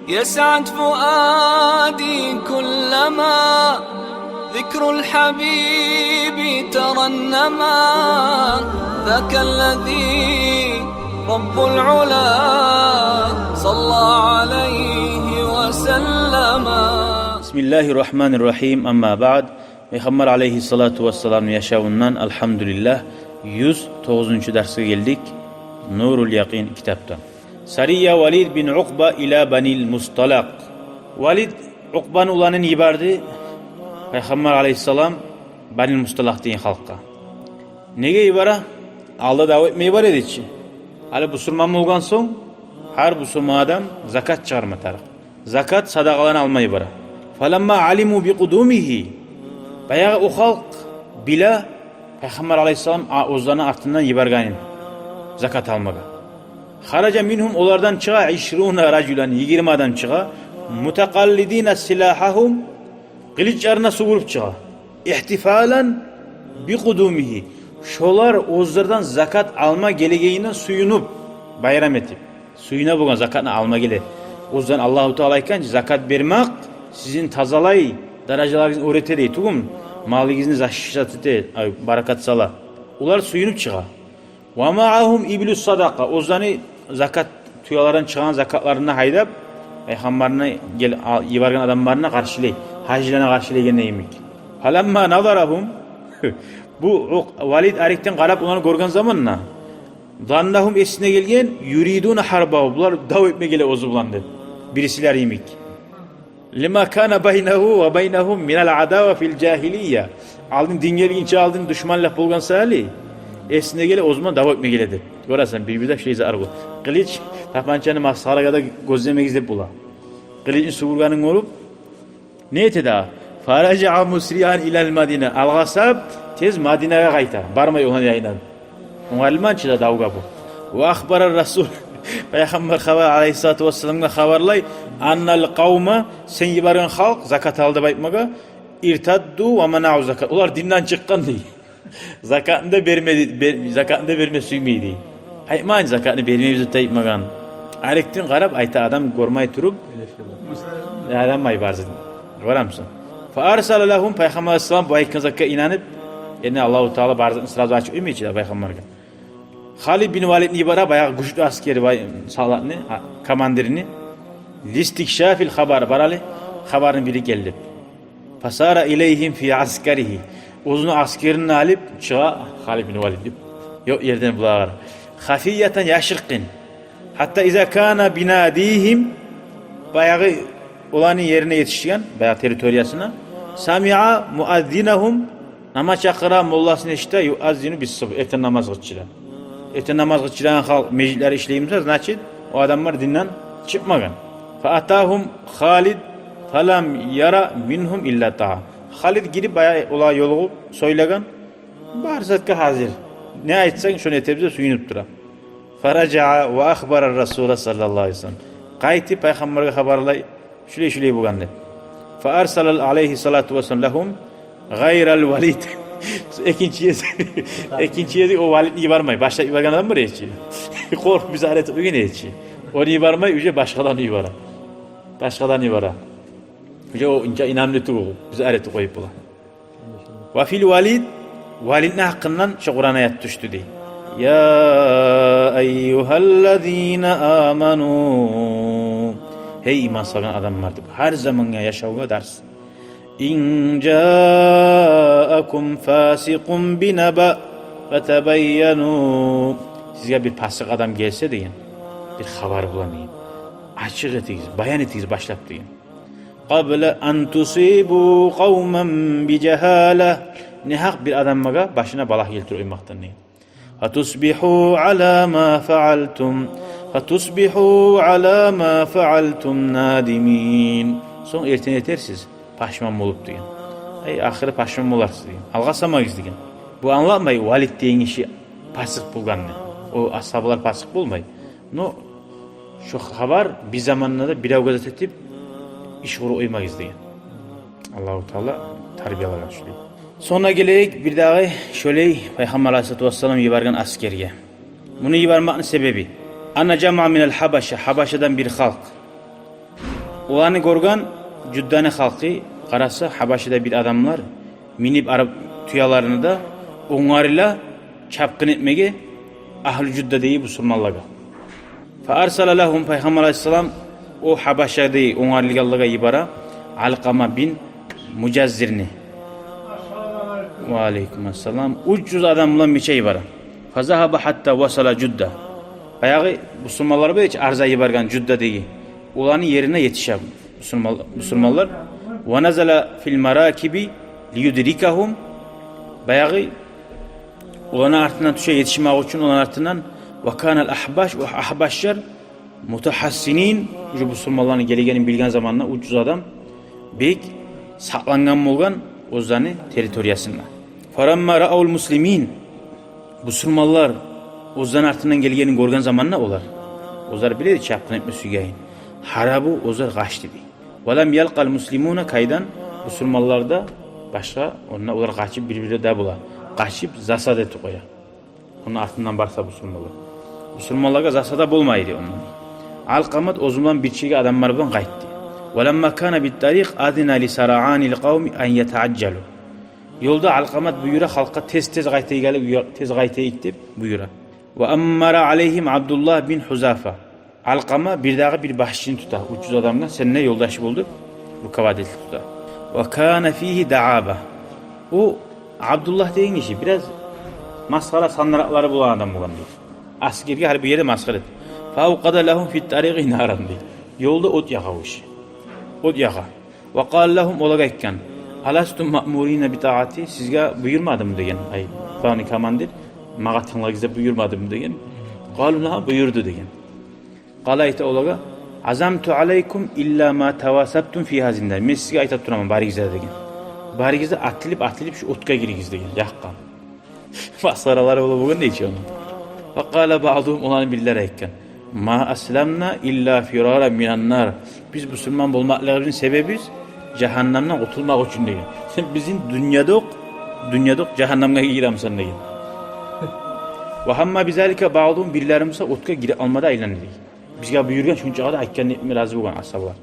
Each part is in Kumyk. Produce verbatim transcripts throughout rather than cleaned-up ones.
يسعد فؤادي كلما ذكر الحبيب ترنما، ذاك الذي رب العلا صلى عليه وسلم. بسم الله الرحمن الرحيم، أما بعد. Пайхаммар алейгьиссалату вассаламны яшавундан, алгьамдулиллагь, юз тогъузунчу дарсгъа гелдик Нурул Якъин китапдан. Сария Валид бин Укъба иля Банил Мусталакъ. Валид Укъбаны уланын йиберди Пайхаммар алейгьиссалам Банил Мусталакъ деген халкъгъа. Неге йибере? Алда дав этме йибере эди чи. Гьали бусурман болгъан сонг, гьар бусурман адам закат чыгъарма тарыкъ. Закат, садакъаланы алма йибере. Фаламма алиму бикъудумигьи. Баягъы о халкъ биле Пайхаммар алейгьиссалам а, оьзлени артындан йибергенин закат алмагъа. Хаража мингьум, олардан чыгъа, ишруна ражулан, йигирма адам чыгъа, мутакъаллидина силагьагьум, къылычларын сувуруп чыгъа. Игьтифалан бикъудумигьи. Шолар оьзлерден закат алма гелегенине сююнюп, байрам этип. Сююне болгъан закатны алма геле. Оьзлерден Аллагьу Таала айтгъан чы, закат бермек сизин тазалай, даражаларыгъызны оьр эте дей тюгюлмю, малыгъызны защищать эте, ай, баракат сала. Олар сююнюп чыгъа. Ва маагьум иблу садакъа. Оьзлени закат, тюелерден чыгъагъан закатларын да гьайдап, Пайхаммарны гел-, ал-, йиберген адамларын къаршылай, гьажилени къаршылайгъанда йимик. Фаламма назарагьум, бу Укъ-, Валид арекден къарап, оланы гёрген заманда, заннагьум, эсине гелген, юридуна гьарбагьу, булар дав этме геле оьзю булан деп, бирисилер йимик. Лима кана байнагьу ва байнагьум минал адава фил жагьилия. Алдын дин гелгинче алдын душманлыкъ болгъан саялы, эсине геле, оьзю булан дав этме геле деп. Гёресен, бир-бирде шулай зат бар. Къылыч, тапанчаны масхарагъа да гёзлемегиз деп бола. Къылычны сувургъанын гёрюп, не эте дагъы? Фаражаа мусриан илал Мадина. Алгъасап, тез Мадинагъа къайта. Бармай ону янындан. Онгарылмай чы да давгъа бу. Ва ахбара Расул. Пайхаммар хабар, алейгьиссалату вассаламгъа хабарлай. Аннал къавма, сен йиберген халкъ, закат ал деп айтмагъа, иртадду ва манау закат. Олар динден чыкъгъан дей. Закатны да берме, бер-, закатны да берме сюймей дей. Айтмагъан, закатны бермейбиз деп айтмагъан. Арекден къарап айта адам, гёрмей туруп. Адам ай барзын. Гёремисен? Фа арсала лагьум, Пайхаммар алейгьиссалам бу айтгъан затгъа инанып, энни Аллагьу Таала бар затны сразу ачып къоймай чы да Пайхаммаргъа. Халид бин Валидни йибере, баягъы гючлю аскери, бай-, солдатны, а, командирни. Листикшафил хабар, бар гьали, хабарны билип гел деп. Фасара илейгьим фи аскаригьи. Оьзюню аскерин алып чыгъа Халид бин Валид деп. Ёкъ ерден булагъар. Хафиятан, яшыртгъын. Гьатта иза кана бинадигьим, баягъы оланы ерине етишген, баягъы территориясына. Самиа муаззинагьум, намаз чакъырагъан молласын эшите, юаззину бис-субгь, эртен намаз къылчу да. Эртен намаз къылчу деген халкъ межитлери ишлей буса, значит, о адамлар динден чыкъмагъан. Фа атагьум Халид, фалам яра мингьум илла таа. Халид гирип, баягъы олагъа ёлугъуп сёйлеген, бар затгъа гьазир. Не айтсанг, шону этебиз деп сююнюп тура. Фаражаа ва ахбара Расула саллаллагьу алейгьи ва саллам. Къайтып Пайхаммаргъа хабарлай, шулай-шулай болгъан деп. Фа арсала алейгьиссалату вассалам лагьум гъайрал Валид. Экинчи гезик, экинчи гезик о Валидни йибермей. Башлап йиберген адам бар эди чи. Къоркъуп, биз арет этмеген эди чи. Ону йибермей, уже башгъадан йибере. Башгъадан йибере. Уже о инче инамлы тюгюл, биз арет этип къоюп бола. Ва фил Валид, Валидни гьакъындан шо Къуран аят тюшдю дей. Я айюгьаллазина аману. Гьей иман салгъан адамлар деп. Гьар замангъа, яшавгъа дарс. Ин жаакум фасикъун бинаба фатабайяну. Сизге бир пасыкъ адам гелсе деген, бир хабар булан деген, ачыкъ этигиз, баян этигиз башлап деген. Къабла ан тусибу къавман бижагьала. Негьакъ бир адамгъа башына балагь гелтирип къоймакъдан деген. Фатусбигьу ала ма фаалтум, фатусбигьу ала ма фаалтум надимин. Сонг эртен этерсиз пашман болуп деген. Ай, ахыры пашман боларсыз деген. Алгъасамагъыз деген. Бу англатмай Валид деген гиши пасыкъ болгъанны. О асгьабалар пасыкъ болмай. Но шо хабар бир заманда да биревге зат этип, иш къуруп къоймагъыз деген. Аллагьу Таала тарбиялагъан шулай. Сонг гелейик бирдагъы шолай Пайхаммар алейгьиссалату вассалам йиберген аскерге. Муну йибермекни себеби: анна жамаа минал Гьабаша, Гьабашадан бир халкъ. Оланы гёрген Жудданы халкъы, къараса, Гьабашада бир адамлар минип араб тюелерин де, онгарыла чапгъын этмеге агьлу Жуддадагъы бусурманлагъа. Фа арсала лагьум, Пайхаммар алайгьиссалам о Гьабашадагъы онгарылгъанлагъа йибере Алкъама бин Мужаззирни. Ва алейкум ассалам. Уьч юз адам булан биче йибере. Фа загьаба гьатта васала Жудда. Баягъы бусурманлар бар эди чи, арза йиберген Жуддадагъы. Оланы ерине етише бусурман-, бусурманлар. Ва назала фил маракиби лиюдрикагьум. Баягъы оланы артындан тюше, етишмек учун оланы артындан. Ва канал агьбаш, ва агьбашлар мутагьассинин, уже бусурманланы гелегенин билген заманда уьч юз адам бек сакълангъан болгъан оьзлени территориясында. Фаламма раавул муслимин, бусурманлар оьзлени артындан гелгенин гёрген заманда олар, оьзлер биле эди чапгъын этме сюегенин. Гьарабу, оьзлер къачды дей. Ва лам ялкъал муслимуна кайдан, бусурманлар да башгъа, онда олар къачып бир-бири де бола. Къачып засада этип къоя. Ону артындан барса бусурманлар. Бусурманлагъа засада болмайды онда. Алкъамат оьзю булан бирче адамлар булан къайтды. Ва ламма кана бит тарикъ азина ли сараанил къавми ан ятаажжалу. Ёлда Алкъамат буюра халкъгъа тез-тез къайтайыкъ, гелип, тез къайтайыкъ деп буюра. Ва аммара алайгьим Абдуллагь бин Гьузафа. Алкъама бирдагъы бир башчыны тута уьч юз адамгъа, сен де ёлдаш бол деп, руководитель тута. Ва кана фигьи дааба. О Абдуллагь деген гиши бираз масхара, сандыракълары болгъан адам болгъан дей. Асгерге гьар бир ерде масхара эте. Фа авкъада лагьум фит тарикъи наран дей. Ёлда от ягъа о гиши. От ягъа. Ва къала лагьум, олагъа айтгъан: аластум маъмурина би таати, сизге буюрмадыммы деген, ай, главный командир, магъа тынглагъыз деп буюрмадыммы деген. Къалу нагьам, буюрду деген. Къала, айта олагъа: азамту алайкум илла ма тавасабтум фи гьазин нар. Мен сизге айта тураман, барыгъыз да деген. Барыгъыз да атылып, атылып шу отгъа гиригиз деген, якъгъан. Масхаралары бола болгъан дей чи ону. Ва къала баъдугьум, оланы бирлери айтгъан: ма асламна илла фираран минан нар. Биз бусурман болмакълыгъыбызны себебибиз жагьаннамдан къутулмакъ учун деген. Сен бизин дюньядокъ, дюньядокъ жагьаннамгъа гиремисен деген. Ва гьамма бизалика баъдугьум, бирлери буса отгъа гире алмай да айланды дей. Бизге буюргъан, шунчагъа да айтгъанны этме рази болгъан асгьаблар.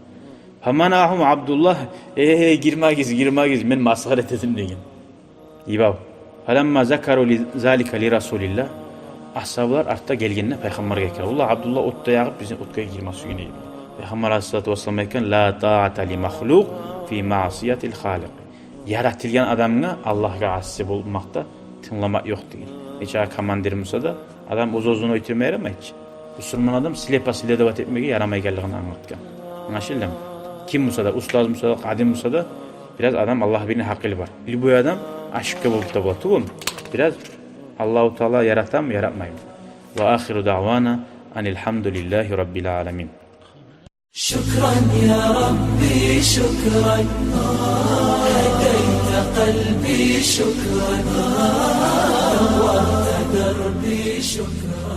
Фаманаагьум Абдуллагь: э, гирмегиз, гирмегиз, мен масхара этедим деген. Йибав. Фаламма закару ли-, залика ли Расулиллагь. Асгьаблар артда гелгенде Пайхаммаргъа айтгъан: валлагь, Абдуллагь отда ягъып, бизин отгъа гирме сюе эди. Пайхаммар алайгьиссалату вассалам айтгъан: ла таата ли махлукъ фи маъсияти лхаликъ. Яратылгъан адамгъа Аллагьгъа асси болмакъда тынгламакъ ёкъ деген. Нечакъы командир буса да, адам оьз-оьзюн оьлтюрме ярамай чы. Бусурман адам слепо следовать этмеге ярамайгъанлыгъын англатгъан. Англашылдымы? Ким буса да, устаз буса да, къадим буса да, бираз адам Аллагь берген гьакъылы бар. Любой адам ошибка болуп да бола тюгюлмю? Бираз Аллагьу Таала яратамы, яратмаймы? Ва ахиру даъвана анил гьамдулиллагьи раббил аламин. شكرا يا ربي، شكرا، هديت قلبي، شكرا، نورت دربي، شكرا.